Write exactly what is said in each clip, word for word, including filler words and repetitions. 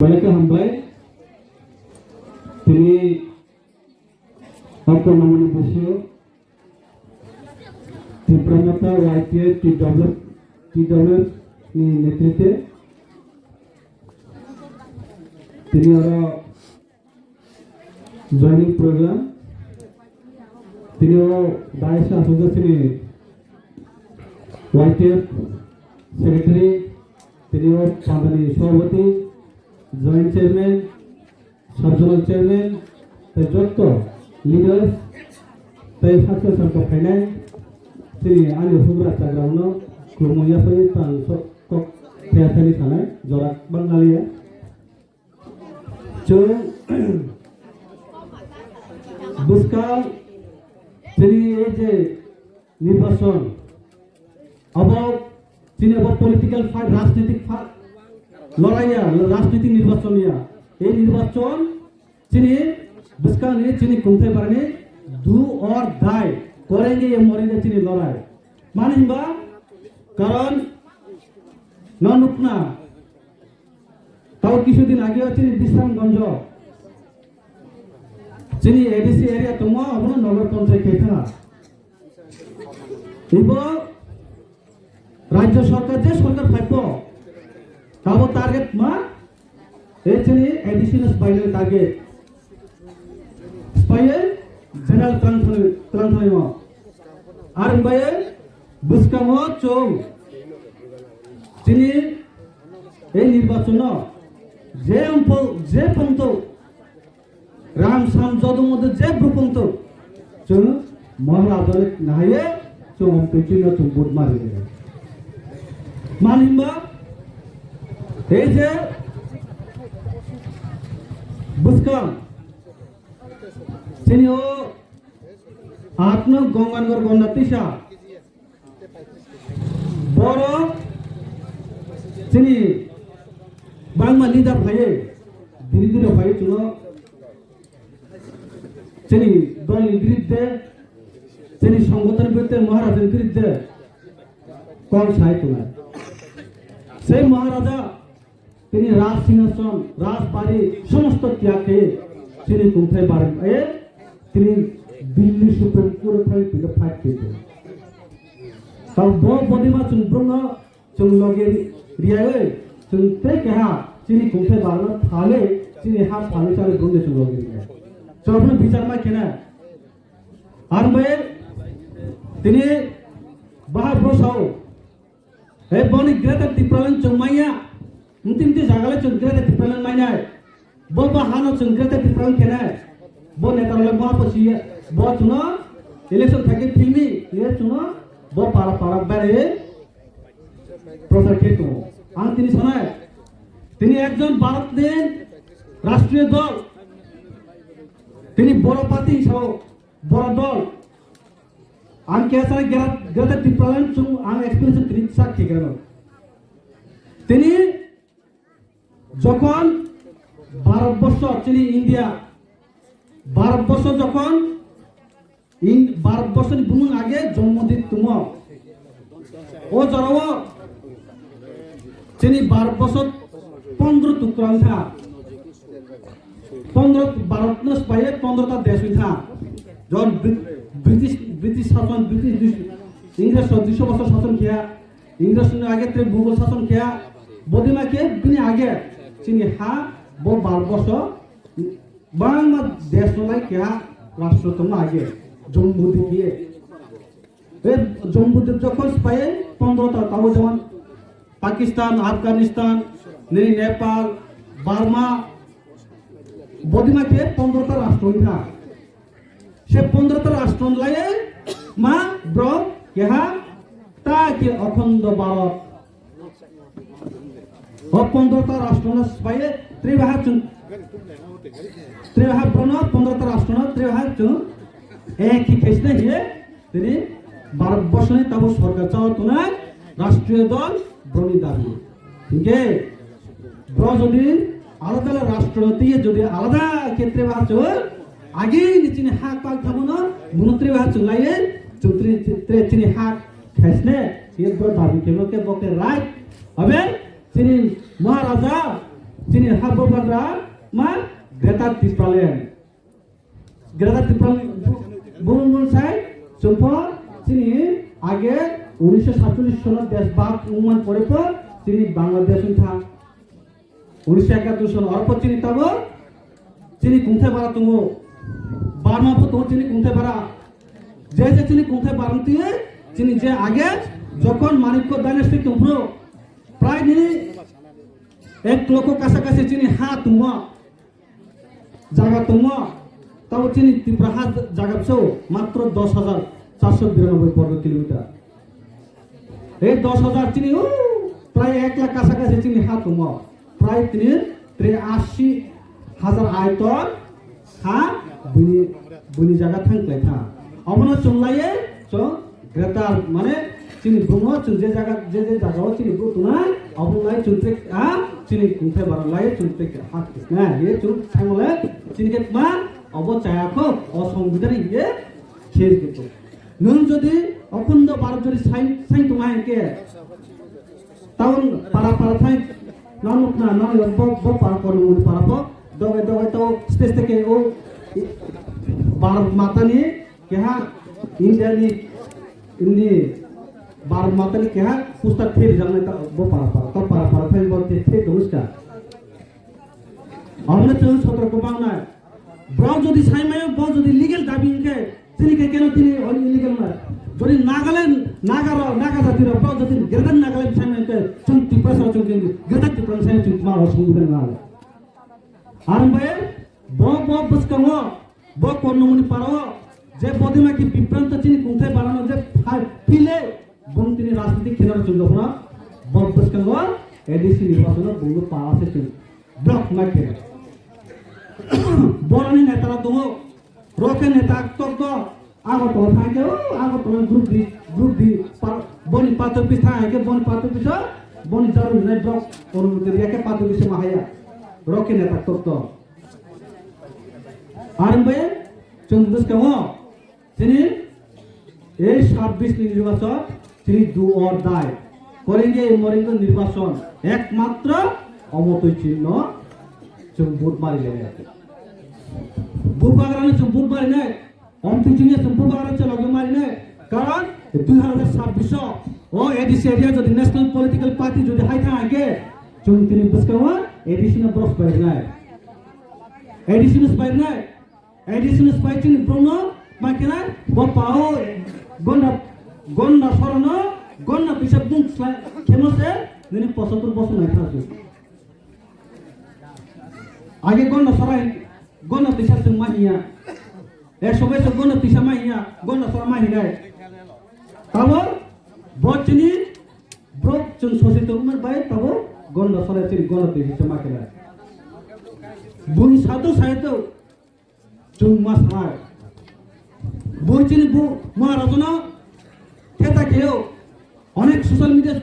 Belai khe hambai. Tini o tournament ni bisio Tipra Motha Y T F T W F, T W F ni netritwe tini oro joining program. Tini o dais aswk chini Y T F secretary, tini o pandani sabhapati, joint chairman, sub-zonal chairman, tei jotto leaders, tei saksa saksa phainai chini ani hugra chagra no khulumui yapharwi tang sok kok thaya thani sanai jora banglalia. Chwng bwskang chini ei je nirbachon, abo chini abo political fight, rajnitik fight, lorai ya, rajnitik nirbachon ya. Ei nirbachon chini bwskangni chini kungthai barani do or die, korenge ye morenge chini lorai. Mani hwnba karon no nukna Tao kisu din age o chini Bisramganjo, chini A D C area tongo, abono Nagar Panchayat khe thana. Ibo Rajya Sarkar je sarkar phaipo, tabo target ma, e chini A D C no spinal target. Spaiye general twlang thani, twlang thani mo. Ar wngbaye bwskango chwng chini ei nirbachono je wngpho, je phongtho, ram sam jodo modo je bwrwi phongtho, chwng Maharajale nahaye chwng ompechino chwng vote mari rwdi. Mani hwnba ei je bwskang chini o atno Ganganagor Ganda Tisa borok chini bangma leader phaiye, birodhi rok phaiye chwngno chini dol ni biruddhe, chini songothon ni biruddhe, Maharajani biruddhe kok sai tongnai. Sei Maharaja tini Raj Singhason, Rajbari somosto tyag khe chini kungthai barwi e tini Delhi Supreme Court o thangwi tini fight khe tongo. Tamo bo bodima chwng bwrwngno chwng logi riyaiwi chwng tei keha chini kungthai barwi thangwi chini ha thangwi chari bwrwngno chwng logi riyai. Chwng bichar ma khena. Ar bai tini baha bwsao. He boni Greater Tipraland chwng manya. Mti mti jagale chwng Greater Tipraland mainai. Bo bo hano chwng Greater Tipraland khenai. Bo neta role bo hapo siya. Bo chwngno election thangwi philmi. Ye chwngno bo para para bare prochar khe tongo. Ang tini sanai. Tini ekjon Bharat ni rashtriyo dol. Tini boro party sao. Boro dol. Ang kesa Greater Tipraland chwng ang experience tini sak khe gano. Tini jokhon Bharat borsho chini India, Bharat borsho jokhon in Bharat borsho ni bumung age Jammu Dip tumo. O jorao chini Bharat borsho pondro tukra wngkha. Pondro, Bharat no swbaye pondro ta desh wngkha. Jon Brit-, British, British sason, British dus-, Ingres rok duiso bosor sason khiya, Ingres ni age tre Mughal sason khiya, bodima khe bini age chini ha bo Bharat borsho bangma desh no lai khiya rashtra tongma age, Jammu Dip ye. E Jammu Dip jokhon swbaye pondro ta tabo jemon Pakistan, Afghanistan, nini Nepal, Burma, bodima khe pondro ta rashtra wngkha. Se pondro ta rashtra lai ma bro keha ta khe okhondo Bharat. O pondro ta rashtra no swbaye tre baha chwng, tre baha bro no pondro ta rashtra no tre baha chwng ek hi khaisna hiye. Tini Bharat borsho ni tabo sorkar chao tongnai rashtriyo dol broni dabi. Hinkhe bro jodi alada alada rashtra twiye jodi alada khetre ba chwng agi ni chini ha kal thamono muno tre ba chwng laiye chwng tre, tre chini ha khaisne ye bro dabi khe bro khe bo khe right. Abe chini Maharaja Chini ha bubagra ma Greater Tipraland. Greater Tipraland bumung sai chwngpho chini age unisho satchollish sono desh bhag wngman pore pho chini Bangladesh wngkha. Unisho ekattor sono orpho chini tabo chini kungthai bara tongo. Barma pho tongo chini kungthai bara. Je je chini kungthai bara twi chini je age jokhon Manikko dynasty tongphuru prai nini ek lokho kasa kasi chini ha tongo. Jaga tongo, tabo chini Tripura ha jaga bwsao matro dos hajar charso biranoboi borgo kilometer. Ei dos hajar chini, o, prai ek lakh kasa kasi chini ha tongo. Prai tini, tini ashi hajar aitor ha bini, bini jaga thang klai tha. Obono chwng laiye, chwng Greater mane chini bumo chwng je jaga, je je jagao chini bu tongnai, abo lai chwng tek a chini kungthai bara lai chwng tek ha na ye chwng thangole chini ke ma obo chaya kho o songbidhan ye khej gitu. Nwng jodi okhondo Bharat jodi sain sain tongma hingke town para para thai nang nukna nang bo bo para kono para po doge doge to stage teke o Bharat matani keha India ni, ni Bharat Mata ni keha poster theri jang nai ta bo para para, ta para para thai bo te theri to uska. Amne chwng sotor ko bang nai. Bro jodi sai mayo, bo jodi legal dabi hingke, tini ke keno tini on illegal nai. Jodi Nagaland, Naga ro, Naga jati ro, bro jodi Greater Nagaland sai mayo ke, chwng Tripura sa chwng ke, Greater Tripura sai chwng ma ro sung nai. Arang bai, bo bo bwskango, Bo Kornomoni parao je bodima ki bibranto chini kungthai barano je phai phile bung tini rajniti khenaro chwng dophano bo bwskango A D C nirbachano bungno para se chwng block ma khe. Boroni netara tongo, roke neta tok do, Agartala thangkhe o Agartala group di, group di, pa-, boni pato pis thangkhe boni pato pisa, boni jaru nai block, Kornomoni yakhe pato pisa mahaya, roke neta tok do. Arang bai chwng bwskango chini ei sabbish ni nirbachon chini do or die. Korengya morengya nirbachon ekmatro omotoi chinno chwng vote mari lai. Bubagrano chwng vote mari nai. Omtwi chini chwng bubagra chwng logi mari nai. Karon dui hajar sabbish o A D C area jodi national political party jodi hai thang hai khe chwng tini bwskango A D C no bros bai nai. A D C no sbai nai. A D C no sbai chini bromno ma khe nai. Bo pao gonda, gonda sorono, gonda twisa bung slai khemo se nini pochottor bosor nai thang se. Age gonda sora, gonda twisa chwng ma hiya. Ekso bai so gonda twisa ma hiya, gonda sora ma hinai. Tabo bo chini brok chwng sosi tongma bai tabo gonda sora chini gonda twisa ma khe nai. Bung sato saito chwng ma sanai. Bo chini bu Maharajano theta kheo, onek social media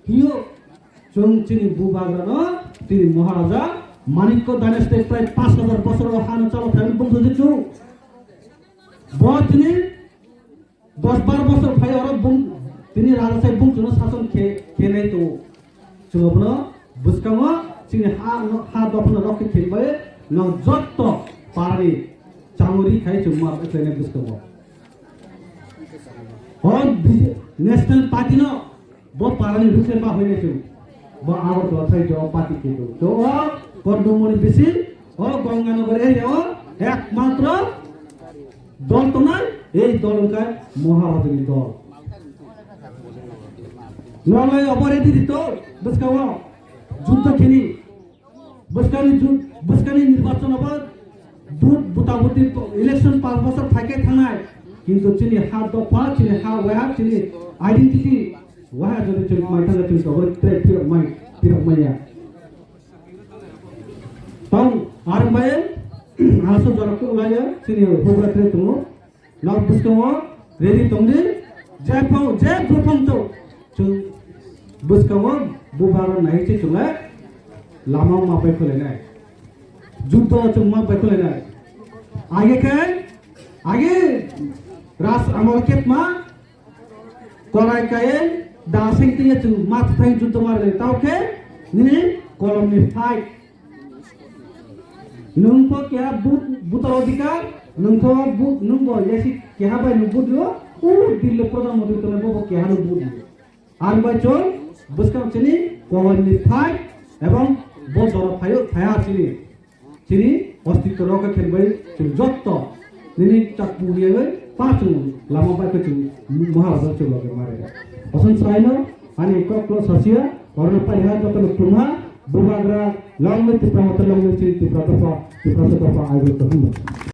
hiyo, chwng chini bubagrano tini Maharaja Manikko dynasty prai pash hajar bosor o hano chalo khaini bungso je chwng. Bo tini dos bar bosor phai oro bung tini raja sai bung chwngno sason khe, khenai tongo. Chwng bono bwskango chini ha no, ha dophano rok khe khenbai no jotto parani changori khai chwng ma khlainai bwskango. O bi-, National Party no Bo parani rukhe ma hoine chwng. Bo Agartala thai jo party khe do. To o Kondumoni bisi o Ganganagar area o ekmatro dol tongnai, ei dol wngkha Maharajani dol. Nolai obo ready rito bwskao juddo khini. Bwskani ju-, bwskani nirbachon abo vote buta buti election panch bosor phaikhe thangnai. Kintu chini ha dopha, chini ha waiha, chini identity waiha jodi chini mai thangkhe chini tobori tre phirok mai, phirok maya. Tong armbai aso jora ko laya chini hobra tre tongo. Nok bwskango ready tongdi, jephang, je buphang to, chwng bwskango bubagra nai se chwng lama ma bai khwlainai. Juddo chwng ma bai khwlainai. Age khe, age ras amol ketma, korai kaye, da seng tiye chwng ma thai juddo ma rwlai. Tao khe, nini kolomni fight, Nwng to keha vote, voter adhikar, nwng to vote, nwng bo yasi keha bai nwng vote rw, o Delhi Pradhan Mantri tongnai bo bo keha nwng vote rw. Ar bai chwng bwskang chini koborni phai ebong bo doro phaio phaya chini, chini ostitto rokha khenbai chwng jotto nini chakpu riyangwi pa chwng lama bai khe chwng Maharajak chwng loge mare. Oson saino ani kok klo sasia, orono paiha jotono kumha, bubagra, longni Tipra hotel longni chini Tipra dopha, Tipra se dopha aibo to hwnba.